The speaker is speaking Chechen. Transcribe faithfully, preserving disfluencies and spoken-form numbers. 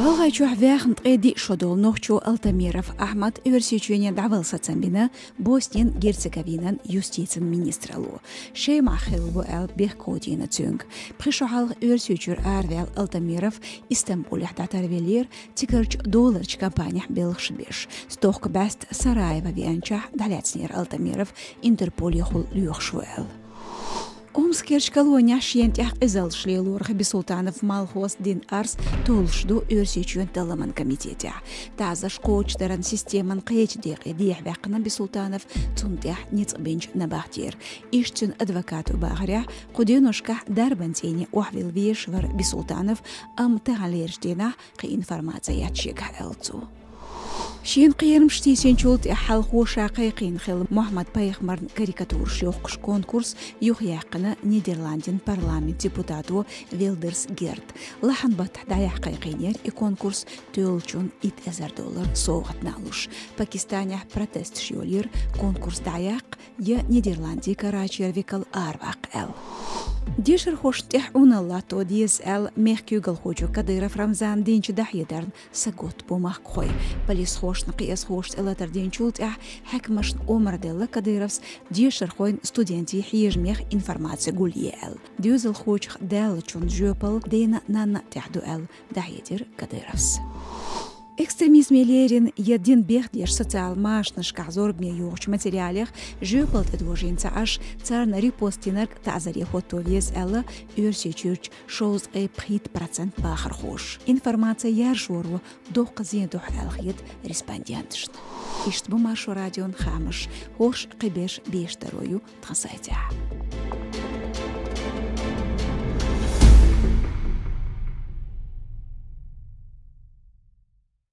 Ялхайчохь ваьхна ткъе диъ шо долу нохчо Алтамиров Ахьмад Оьрсийчоьне дӀавала сацам бина Боснин-Герцеговинан юстицин министралло. Шемахь хилла ву аьлла бехк кховдийна цуьнга. Пхи шо хьалха Оьрсийчуьра араваьлла Алтамиров Истамбулехь дӀатарвеллера, цигарчу долларчу компанехь белхаш беш. Стохка бӀаьста Сараево веанчохь дӀалаьцнера Алтамиров, Интерполехула лоьхуш ву аьлла. Омскерчу колонехь шена тӀехь къизаллаш лелорах Бисултанов Малхоса дина арз толлуш ду Оьрсийчоьнан талламан комитетехь. ТаӀзарш кхочушдаран системан кхечу декъе дехьаваьккхина Бисултанов цунна тӀехь ницкъ бинчу набахтера. Иштта цуьнан адвокато бахарехь, кху деношкахь дарбан цӀийне охьавилла везаш вара Бисултанов, амма таханлерчу дийнахь кхин информаци яц шегахь, аьлла цо. Шена кхерамаш тийсинчул тӀаьхьа хьалхо ша кхайкхийна хилла Мухьаммад-пайхамарна карикатураш йохкуш конкурс юхаяьккхина Нидерландин парламентан депутато Вилдерс Герда. Лахьан баттахь дӀаяхьа кхайкхийнера и конкурс, тоьллачунна итт эзар доллар совгӀатна луш. Пакистанехь протесташ йолийра конкурс дӀаяккха я Нидерландийн карарчу векал араваккха аьлла. Дешархошна тӀехь Ӏуналла латто деза аьлла, мехкан куьйгалхочо Кадыров Рамзана динчу дӀахьедарна саготта бу махкахой. Полисхошна кхиазхоша тӀелатар динчул тӀаьхьа хьаькамашна омра делла Кадыровс дешархойн, студентийн хьежамех информаци гулъе аьлла. Доьзалхочух даьллачун жоьпалла дена-нанна а тӀехь ду аьлла, дӀахьедира Кадыровс. Экстремизме лерина я дин бехдеш социал машанашкахь зорбане йохучу материалех жоьпалла тӀедожийна ца Ӏаш, царна репост йинарг таӀзаре хӀотто веза аьлла Оьрсийчуьрчу шовзткъе пхийтта процент бахархоша. Информаци яржоро доккха зен ду аьлла хета респонденташна. Иштта бу Маршо радион хаамаш, хӀорш кхиберш бештаро ю тхан сайтехь.